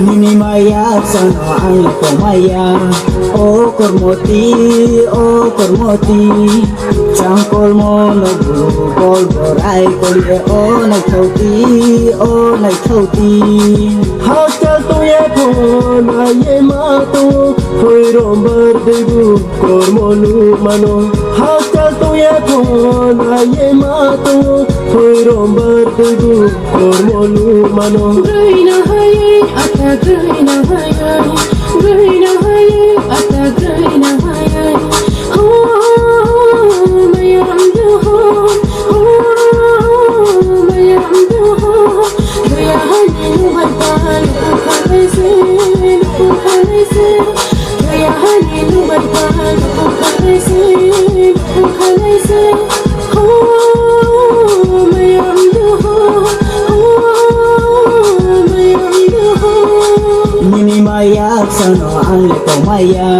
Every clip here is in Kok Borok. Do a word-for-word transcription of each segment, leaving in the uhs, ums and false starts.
Nini maya sano ang lepomaya. O kormoti, o kormoti. Changkolmo no bol borai kolie o naithauti, o naithauti. Hakchal tongya pho naiye ma tongo, hoirom bar deibu kormo lumano. Hakchal tongya pho naiye ma tongo, hoirom bar deibu kormo lumano. Groi no hai, ata groi no hai, groi no hai, ata groi no hai. Ho, mayam do ho, ho, mayam do ho. Doya hani lubai pa, lubai pa se, lubai pa se. Doya hani lubai pa, lubai pa se, lubai pa se. Nini maya sano ang lepomaya.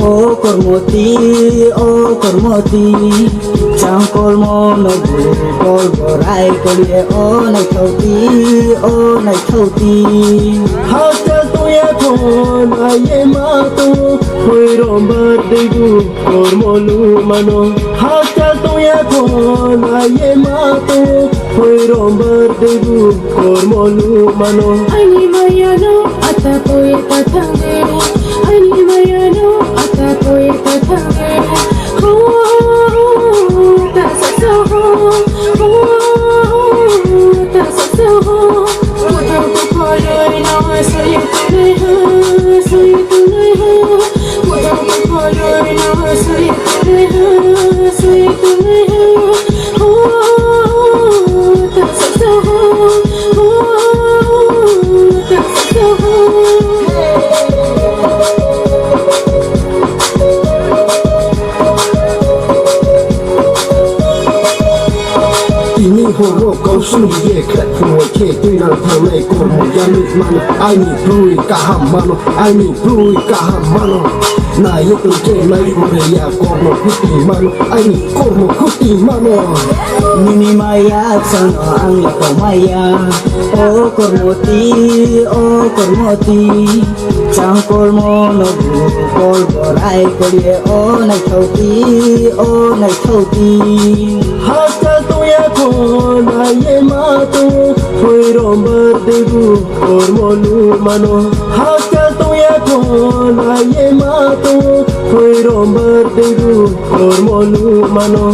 O kormoti, o kormoti. Changkolmo no bol borai kolie o naithauti, o naithauti. Hakchal tongya pho naiye ma tongo, hoirom bar deibu kormo lumano. Hakchal tongya pho naiye ma tongo, hoirom bar deibu kormo lumano. Ani maya no ata poe ta thange, ani maya no ata poe ta thange. Ho, ta sa sa ho, ho, ta sa sa ho. Kuthang kuphoroi no soyek tunai ha, soyek tunai ha. Tini horo kau sung ye khlai phungo khe twi nang thangnai kormo yanwi mano. Aini bwrwi kaham mano, aini bwrwi kaham mano. Naiye tong khe nai hore ya kormo khuti mano, aini kormo khuti mano. Nini maya sano ang lepomaya. O kormoti, o kormoti. Changkolmo no bol borai kolie o naithauti, o naithauti. Hakchal tongya pho naiye ma tongo, hoirom bar deibu kormo lumano. Hakchal tongya pho naiye ma tongo, hoirom bar deibu kormo lumano.